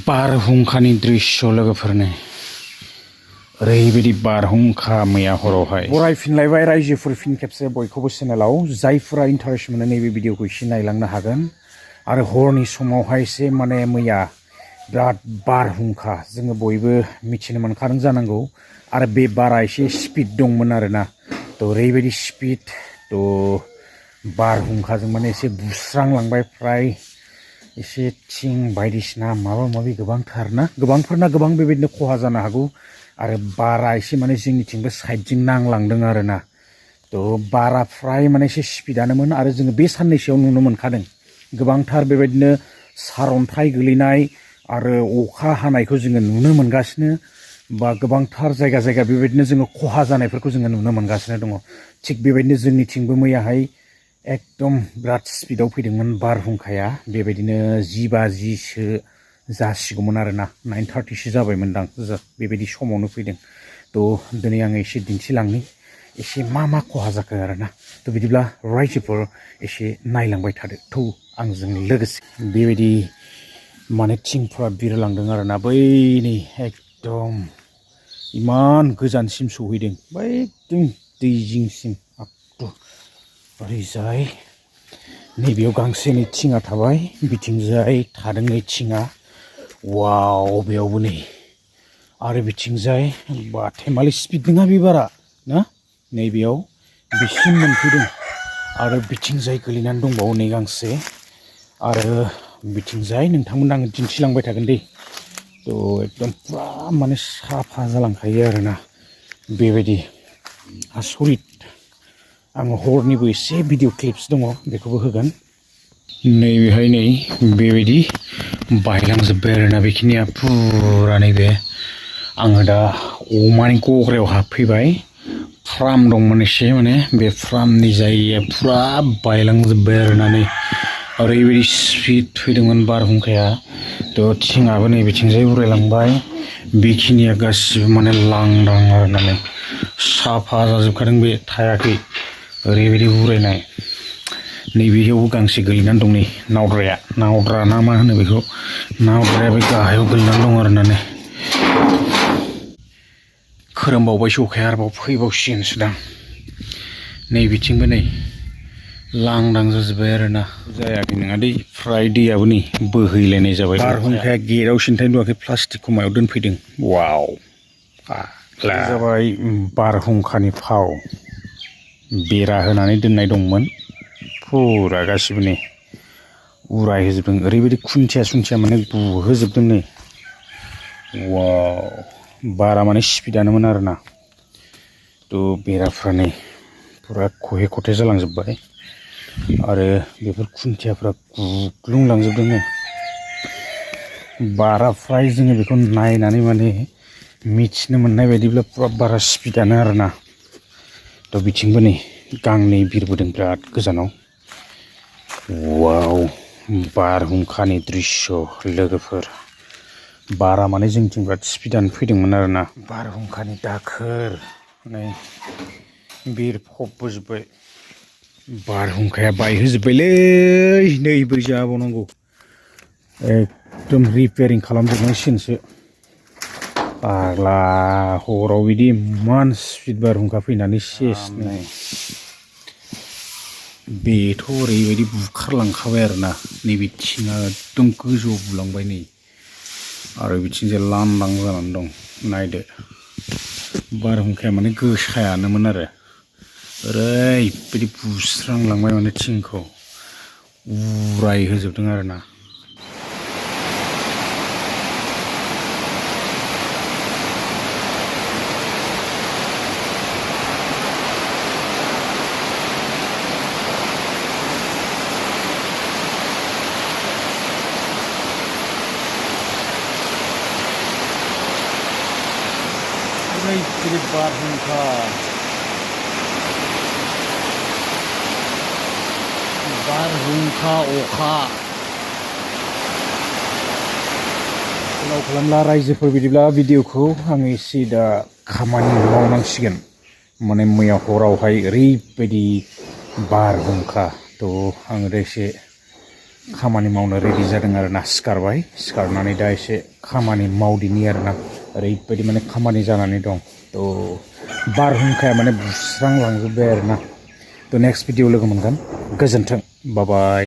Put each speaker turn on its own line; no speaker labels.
बारहुंखानि दृश्य लोगोफोरनो ओरैबायदि बारहुंखा मैया हरावहाय बरायफिनलायबाय रायजोफोर फिन खेबसे बयखौबो चेनेलाव जायफोरा इन्टारेस्ट मोनो नैबे भिडिअखौ एसे नायलांनो हागोन आरो हरनि समावहायसो माने मैया बिराद बारहुंखा जोङो बयबो मिथिनो मोनखादों जानांगौ आरो बे बारा एसे स्पिड दंमोन आरोना थ' ओरैबायदि स्पिड थ' बारहुंखाजों माने एसे बुस्रांलांबाय फ्राय एसे थिं बायदिसिना माबा माबि गोबांफोरना गोबां बेबायदिनो खहा जानो हागौ आरो बारा एसे माने जोंनिथिंबो साइडजों नांलांदों आरोना थ' बारा फ्राय माने एसे स्पिडानोमोन आरो जोङो बे साननैसोआव नुनो मोनखादों गोबांथार बेबायदिनो सारअन्थाइ गोलैनाय आरो अखा हानायखौ जोङो नुनो मोनगासिनो बा गोबांथार जायगा बेबायदिनो जोङो खहा जानायफोरखौ जोङो नुनो मोनगासिनो दङ थिग बेबायदिनो जोंनिथिंबो मैयाहाय एकदम बिराद स्पिडाव फैदोंमोन बारहुंखाया बेबायदिनो 10:50सो जासिगौमोन आरोना 9:30सो जाबायमोनदां बेबायदि समावनो फैदों थ' दिनै आङो एसे दिन्थिलांनि एसे मा खहा जाखो आरोना थ' बिदिब्ला रायजोफोर एसे नायलांबाय थादो थ' आंजों लोगोसे बेबायदि माने थिंफ्रा बिरलांदों आरोना बै नै एकदम इमान गोजानसिम सौहैदों बै एकदम दै जिंसिम ओरैजाय नैबेयाव गांसेनि थिङा थाबाय बिथिंजाय थादों नै थिङा वाव बेयावबो नै आरो बिथिंजाय बा थेमालि स्पिड नङा बे बारा ना नैबेयाव बिसिम मोनफैदों आरो बिथिंजाय गोलैनानै दंबावो नै गांसे आरो बिथिंजाय नोंथांमोन आङो दिन्थिलांबाय थागोन दे थ' एकदम पुरा माने साफा जालांखायो आरोना बेबायदि आसरित आङो हरनिबो एसे भिडिअ क्लिप्स दङ बेखौबो होगोन नैबेहाय नै बेबायदि बायलांजोब्बाय आरोना बेखिनिया पुरा नैबे आङो दा अमानि गग्रायाव हाबफैबाय फार्म दंमोन एसे माने बे फार्मनि जायगाया पुरा बायलांजोब्बाय आरोना नै ओरैबायदि स्पिड फैदोंमोन बारहुंखाया थ' थिङाबो नै बिथिंजाय उरायलांबाय बेखिनिया गासिबो माने लांदां आरोना नै साफा जाजोबखादों बे थायाखै ओरैबायदि उरायनाय नैबेयावबो गांसे गोलैनानै दं नै नावद्रा ना मा होनो बेखौ नावद्राया बे गाहायाव गोलैनानै दं आरोना नै खोरोमबावबायसो अखाया आरोबाव फैबावसिगोनसोदां नै बिथिंबो नै लांदां जाजोब्बाय आरोना जायाखै नङा दै फ्राय दैयाबो नै बोहैलायनाय जाबाय बारहुंखाया गेटआव सिन्थायनो नुवाखै प्लास्टिकखौ मायाव दोनफैदों वाव जाबाय बारहुंखानि फाव बेरा होनानै दोननाय दंमोन फुरा गासिबो नै उरायहोजोबदों ओरैबायदि खुन्थिया माने गुहोजोबदों नै वाव बारा माने स्पिडानोमोन आरोना थ' बेराफ्रा नै फुरा खहे खथे जालांजोब्बाय आरो बेफोर खुन्थियाफ्रा गुग्लुंलांजोबदों नै बारा फ्राय जोङो बेखौ नायनानै माने मिथिनो मोननाय बायदिब्ला पुरा बारा स्पिडानो आरोना थ' बिथिंबो नै गांनै बिरबोदों बिराद गोजानाव वाव बारहुंखानि दृश्य लोगोफोर बारा माने जोंथिं बिराद स्पिडानो फैदोंमोन आरोना बारहुंखानि दाखोर नै बिरफबबोजोब्बाय बारहुंखाया बायहोजोब्बायलै नै बोरै जाबावनांगौ एकदम रिपेयारिं खालामजोबनांसिगोनसो फाग्ला हराव बिदि इमान स्पिड बारहुंखा फैनानै सेस नै बेथ' ओरैबायदि बुखारलांखाबाय आरोना नैबे थिङा एकदम गोजौआव बुलांबाय नै आरो बिथिंजाय लांदां जानानै दं नायदो बारहुंखाया माने गोसायानोमोन आरो ओरैबायदि बुस्रांलांबाय माने थिंखौ उरायहोजोबदों आरोना ओरैबायदि बारहुंखा अखा उनाव खालामला रायजोफोर बिदिब्ला भिडिअखौ आङो एसे दा खामानि मावनांसिगोन माने मैया हरावहाय ओरैबायदि बारहुंखा थ' आङो दा एसे खामानि मावनो रेडि जादों आरोना सिखारबाय सिखारनानै दा एसे खामानि मावदिनि आरोना ओरैबायदि माने खामानि जानानै दं थ' बारहुंखाया माने बुस्रांलांजोब्बाय आरोना थ' नेक्स्ट भिडिअ लोगो मोनगोन गोजोन्थों बाय बाय